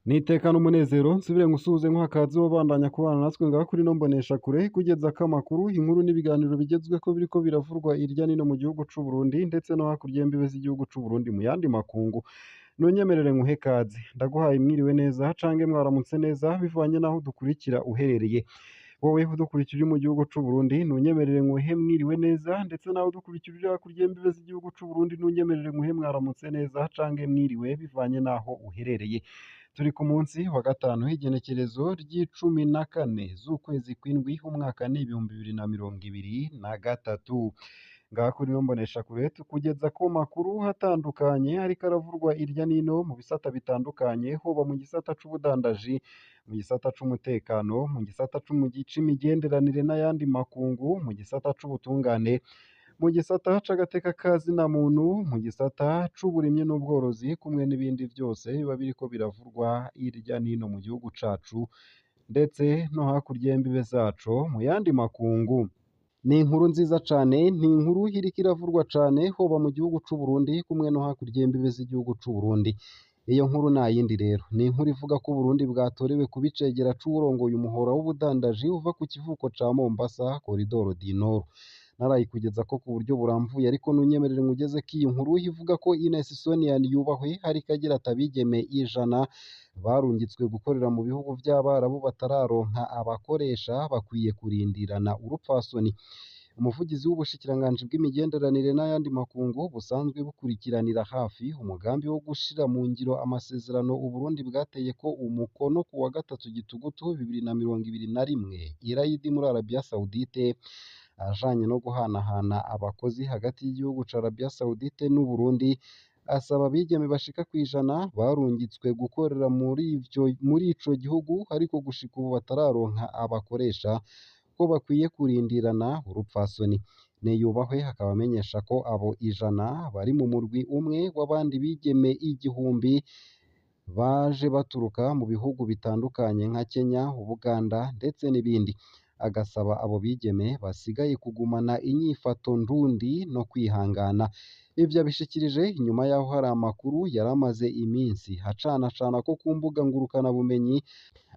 N'iteka n'umunezero nsubire ngusuhuze nkuha kaze wobandanya kubana natwe ngaha kuri ino mboneshakure kugeza ko amakuru, inkuru n'ibiganiro bigezweko biriko biravurwa irya nino mu gihugu c'u Burundi ndetse no hakurya y'imbibe z'igihugu c'u Burundi mu yandi makungu. Nunyemerere nkuhe kaze, ndaguhaye mwiriwe neza canke mwaramutse neza bivanye n'aho udukurikira uherereye. Wowe udukurikira uri mu gihugu c'u Burundi nunyemerere nkuhe mwiriwe neza, ndetse nawe udukurikira uri hakurya y'imbibe z'igihugu c'u Burundi nunyemerere nkuhe mwaramutse neza canke mwiriwe bivanye n'aho uherereye. Turi ku munsi wa gatanu w'igenekerezo ry'icumi na kane z'ukwezi kw'indwi, umwaka ni 2023. Ngaha kuri ino mboneshakure tukugeza ko makuru atandukanye ariko aravurwa irya nino mu bisata bitandukanye, hoba mu gisata c'ubudandaji, mu gisata c'umutekano, mu gisata c'imigenderanire n'ayandi makungu, mu gisata c'ubutungane, mu gisata c'agateka ka zina muntu, mu gisata c'uburimyi n'ubworozi, kumwe n'ibindi vyose biba biriko biravurwa irya nino mu gihugu cacu ndetse no hakurya y'imbibe zaco mu yandi makungu. Ni inkuru nziza cane, ni inkuru iriko iravurwa cane hoba mu gihugu c'u Burundi kumwe no hakurya y'imbibe z'igihugu c'u Burundi. Iyo nkuru nta yindi rero, ni inkuru ivuga ko Uburundi bwatorewe kuba icegera c'uwurongoye umuhora w'ubudandaji uva ku kivuko ca Mombasa, Corridor du Nord. Narayikugezako ku buryo burambuye, ariko nunyemerere nkugezeko iyi nkuru ivuga ko Ines Sonia Niyubahwe ariko agira ati abigeme 100 barungitswe gukorera mu bihugu vy'Abarabu batararonka abakoresha bakwiye kurindirana urupfasoni. Umuvugizi w'ubushikiranganji bw'imigenderanire n'ayandi makungu busanzwe bukurikiranira hafi umugambi wo gushira mu ngiro amasezerano Uburundi bwateyeko umukono ku wa gatatu Gitugutu 2021 i Riyadh muri Arabia Saoudite, ajanye no guhanahana abakozi hagati y'igihugu ca Arabia Saoudite n'Uburundi, asaba abigeme bashika kw'ijana barungitswe gukorera muri ico gihugu ariko gushika ubu batararonka abakoresha ko bakwiye kurindirana urupfasoni. Niyubahwe akaba amenyesha ko abo 100 bari mu murwi umwe w'abandi bigeme 1000 baje baturuka mu bihugu bitandukanye nka Kenya, Ubuganda ndetse n'ibindi. Agasaba abo bigeme basigaye kugumana inyifato ndundi no kwihangana. Ivyo abishikirije inyuma y'aho hari amakuru yari amaze iminsi acanacana ko ku mbuga ngurukanabumenyi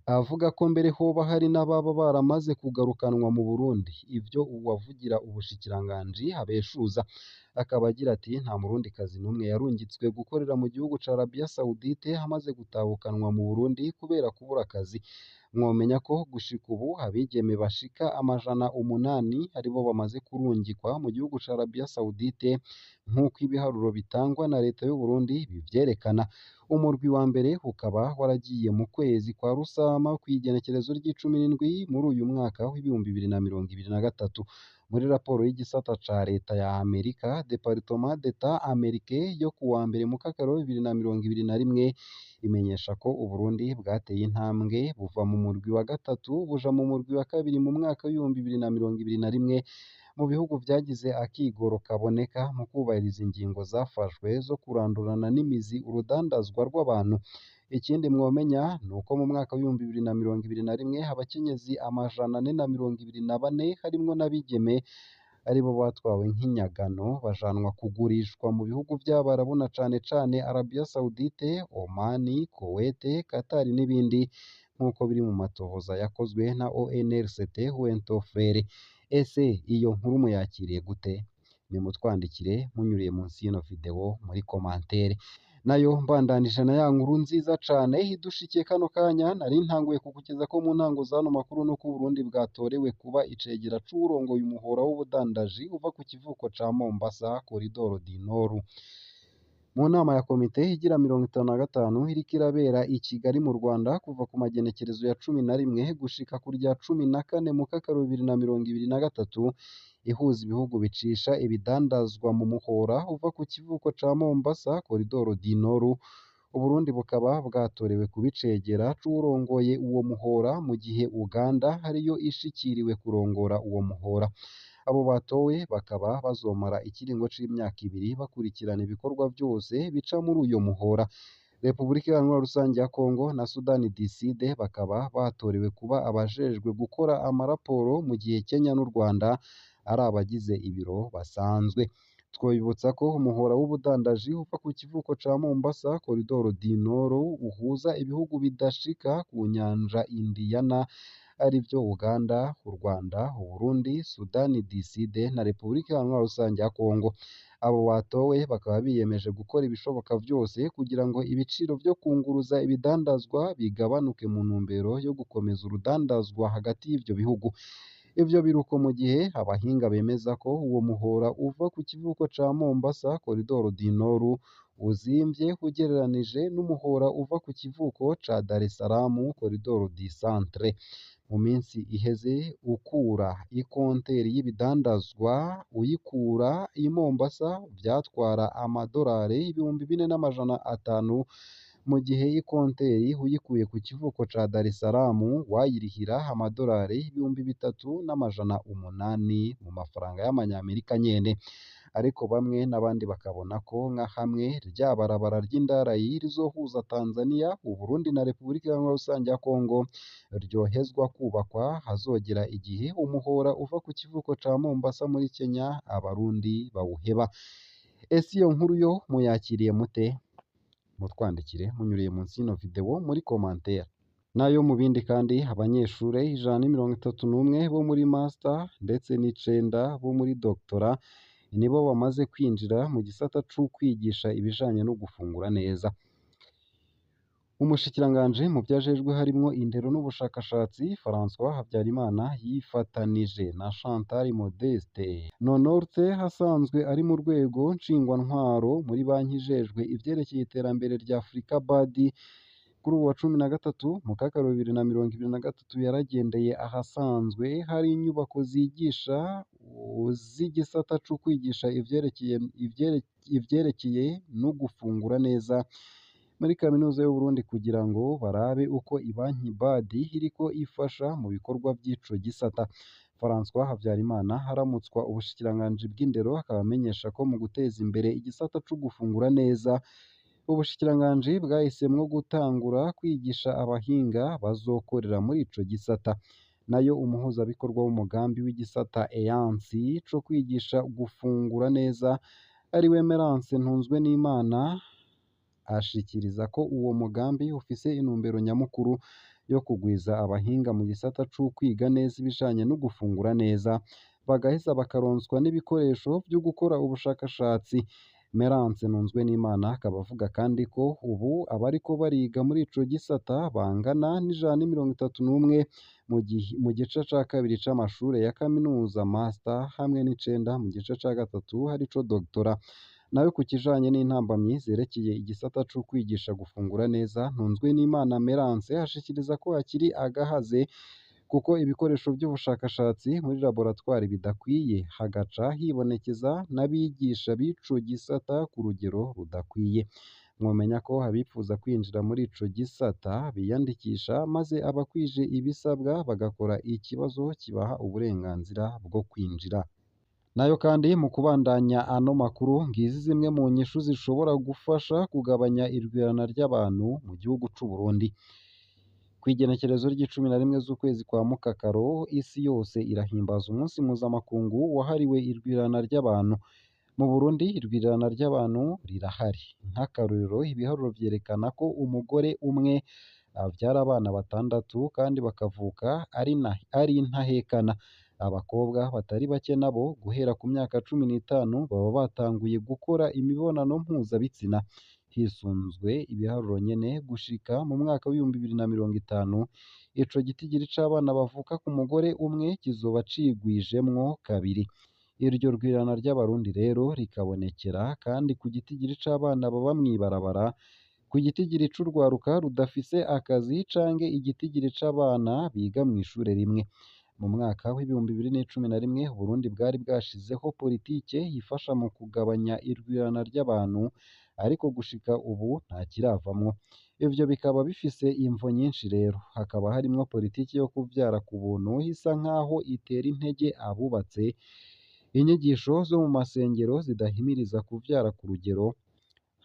avuga ko mbere hoba hari n'ababa baramaze kugarukanwa mu Burundi. Ivyo uwavugira ubushikiranganji abeshuza, akaba agira ati nta murundikazi n'umwe yarungitswe gukorera mu gihugu ca Arabia Saoudite amaze gutahukanwa mu Burundi kubera kubura akazi. Mwomenya ko gushika ubu abigeme bashika 800 aribo bamaze kurungikwa mu gihugu ca Arabia Saoudite nk'uko ibiharuro bitangwa na leta y'u Burundi bivyerekana. Umurwi wa mbere ukaba waragiye mu kwezi kwa Rusama kw'igenekerezo ry'icumi n'indwi muri uyu mwaka w'2023. Muri raporo y'igisata ca leta ya Amerika, Departement d'Etat Americain, yo kuwa mbere Mukakaro 2021, imenyesha ko Uburundi bwateye intambwe buva mu murwi wa gatatu buja mu murwi wa kabiri mu mwaka w'2021 mu bihugu vyagize akigoro kaboneka mu kubahiriza ingingo zafashwe zo kurandurana n'imizi urudandazwa rw'abantu. Ikindi mwomenya ni uko mu mwaka w'2021 abakenyezi 424 harimwo n'abigeme aribo batwawe nk'inyagano bajanwa kugurishwa mu bihugu vy'Abarabu na cane cane Arabia Saoudite, Oman, Kuwait, Qatar n'ibindi, nk'uko biri mu matohoza yakozwe na ONLCT Wento Frere. Ese iyo nkuru muyakiriye gute? Nimutwandikire munyuriye munsi y'ino video muri commentaire. Nayo mbandanije na ya nkuru nziza cane idushikiye kano kanya nari ntanguye kukugeza ko mu ntango z'ano makuru, nuko Uburundi bwatorewe kuba icegera c'uwurongoye umuhora w'ubudandaji uva ku kivuko ca Mombasa, Corridor du Nord. Mu nama ya komite igira 55 iriko irabera i Kigali mu Rwanda kuva ku magenekerezo ya 11 gushika ku rya 14 Mukakaro 2023, ihuza ibihugu bicisha ibidandazwa mu muhora uva ku kivuko ca Mombasa, Corridor du Nord, Uburundi bukaba bwatorewe kuba icegera c'uwurongoye uwo muhora, mu gihe Uganda ariyo ishikiriwe kurongora uwo muhora. Abo batowe bakaba bazomara ikiringo c'imyaka 2 bakurikirana ibikorwa vyose bica muri uyo muhora. Repubulika Iharanira Rusangi ya Congo na Sudani du Sud bakaba batorewe kuba abajejwe gukora amaraporo, mu gihe Kenya n'u Rwanda ari abagize ibiro basanzwe. Twobibutsa ko umuhora w'ubudandaji uva ku kivuko ca Mombasa, Corridor du Nord, uhuza ibihugu bidashika ku nyanja Indiana, arivyo Uganda, u Rwanda, Uburundi, Sudani du Sud na Repubulika Iharanira Rusangi ya Kongo. Abo batowe bakaba biyemeje gukora ibishoboka vyose kugira ngo ibiciro vyo kunguruza ibidandazwa bigabanuke mu ntumbero yo gukomeza urudandazwa hagati y'ivyo bihugu. Ivyo biruko mu gihe abahinga bemeza ko uwo muhora uva ku kivuko ca Mombasa, Corridor du Nord, uzimvye ugereranije n'umuhora uva ku kivuko ca Dar es Salaam, Corridor du Centre. Mu minsi iheze, ukura ikonteri y'ibidandazwa uyikura i Mombasa vyatwara amadorari 4,500, mu gihe ikonteri uyikuye ku kivuko ca Dar es Salaam wayirihira amadorari 3,800 mu mafaranga y'amanyamerika nyene. Ariko bamwe n'abandi bakabona ko nka hamwe rya barabara ry'indarayi rizohuza Tanzania, Uburundi na Repubulika Iharanira Rusangi ya Kongo ryohezwa kubakwa, hazogera igihe umuhora uva ku kivuko ca Mombasa muri Kenya abarundi bawuheba. Ese iyo nkuru yo muyakiriye mute? Mutwandikire munyuriye munsi y'ino video muri commentaire. Nayo mu bindi kandi, abanyeshure 131 bo muri master ndetse n'9 bo muri doctorat nibo bamaze kwinjira mu gisata c'ukwigisha ibijanye no gufungura neza. Umushikiranganji mu vyajejwe harimwo indero n'ubushakashatsi, François Habyarimana, yifatanije na Chantal Modeste Nonorte, asanzwe ari mu rwego nshingwantwaro muri banki ijejwe ivyerekeye iterambere rya Afurika BAD, kuri uwu wa 13 Mukakaro 2023 yaragendeye ahasanzwe hari inyubako zigisha z'igisata co kwigisha ivyerekeye no gufungura neza muri kaminuza y'Uburundi kugira ngo barabe uko ibanki BAD iriko ifasha mu bikorwa vy'ico gisata. François Habyarimana aramutswa ubushikiranganji bw'indero akaba amenyesha ko mu guteza imbere igisata co gufungura neza, ubushikiranganji bwahisemwo gutangura kwigisha abahinga bazokorera muri ico gisata. Nayo umuhuzabikorwa w'umugambi w'igisata EANS co kwigisha gufungura neza, ariwe Merance Ntunzwenimana, ashikiriza ko uwo mugambi ufise intumbero nyamukuru yo kugwiza abahinga mu gisata c'ukwiga neza ibijanye no gufungura neza, bagaheza bakaronswa n'ibikoresho vyo gukora ubushakashatsi. Merance Ntunzwenimana akaba avuga kandi ko ubu abariko bariga muri ico gisata bangana n'131 mu gice ca kabiri c'amashure ya kaminuza master, hamwe n'9 mu gice ca gatatu arico doctorat. Nayo ku kijanye n'intambamyi zerekeye igisata co kwigisha gufungura neza, Ntunzwenimana Merance ashikiriza ko hakiri agahaze kuko ibikoresho vy'ubushakashatsi muri laboratwari bidakwiye, hagaca hibonekeza n'abigisha b'ico gisata ku rugero rudakwiye. Mwomenya ko abifuza kwinjira muri ico gisata biyandikisha, maze abakwije ibisabwa bagakora ikibazo kibaha uburenganzira bwo kwinjira. Nayo kandi mu kubandanya ano makuru, ngizi zimwe mu nyishu zishobora gufasha kugabanya irwirana ry'abantu mu gihugu c'u Burundi. Kw'igenekerezo ry'icumi na rimwe z'ukwezi kwa Mukakaro, isi yose irahimbaza umunsi mpuzamakungu wahariwe irwirana ry'abantu. Mu Burundi irwirirana ry'abantu rirahari. Nk'akarorero, ibiharuro vyerekana ko umugore umwe avyara abana 6 kandi bakavuka ari intahekana. Abakobwa batari bake nabo guhera ku myaka 15 baba batanguye gukora imibonano mpuzabitsina. Hisunzwe ibiharuro nyene, gushika mu mwaka w'2050 ico gitigiri c'abana bavuka ku mugore umwe kizoba cigwijemwo kabiri. Iryo rwirana ry'abarundi rero rikabonekera kandi ku gitigiri c'abana baba mw'ibarabara, ku gitigiri c'urwaruka rudafise akazi canke igitigiri c'abana biga mw'ishure rimwe. Mu mwaka w'2011 Uburundi bwari bwashizeho politike ifasha mu kugabanya irwirana ry'abantu, ariko gushika ubu nta kiravamwo. Ivyo bikaba bifise imvo nyinshi rero, hakaba harimwo politike yo kuvyara ku buntu isa nkaho itera intege abubatse, inyigisho zo mu masengero zidahimiriza kuvyara ku rugero,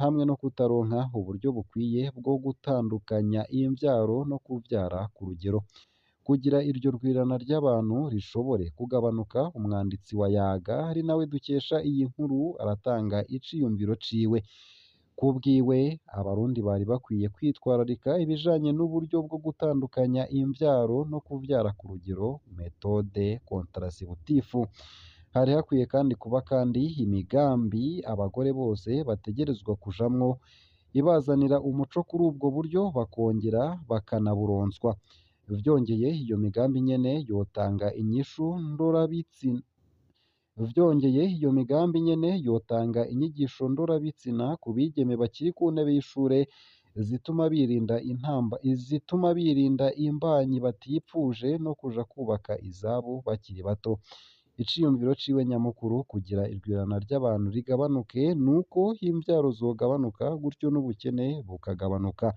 hamwe no kutaronka uburyo bukwiye bwo gutandukanya imvyaro no kuvyara ku rugero. Kugira iryo rwirana ry'abantu rishobore kugabanuka, umwanditsi wa Yaga ari nawe dukesha iyi nkuru aratanga iciyumviro ciwe. Kubwiwe, abarundi bari bakwiye kwitwararika ibijanye n'uburyo bwo gutandukanya imvyaro no kuvyara ku rugero méthode contraceptif. Hari hakwiye kandi kuba kandi imigambi abagore bose bategerezwa kujamwo ibazanira umuco kuri ubwo buryo, bakongera bakanaburonswa. Vyongeye, iyo migambi nyene yotanga inyishu ndorabitsina Vyongeye, iyo migambi nyene yotanga inyigisho ndorabitsina ku bigeme bakiri ku ntebe y'ishure, zituma birinda imbanyi batipfuje no kuja kubaka izabo bakiri bato. Iciyumviro ciwe nyamukuru kugira irwirana ry'abantu rigabanuke nuko imvyaro zogabanuka, gutyo n'ubukene bukagabanuka.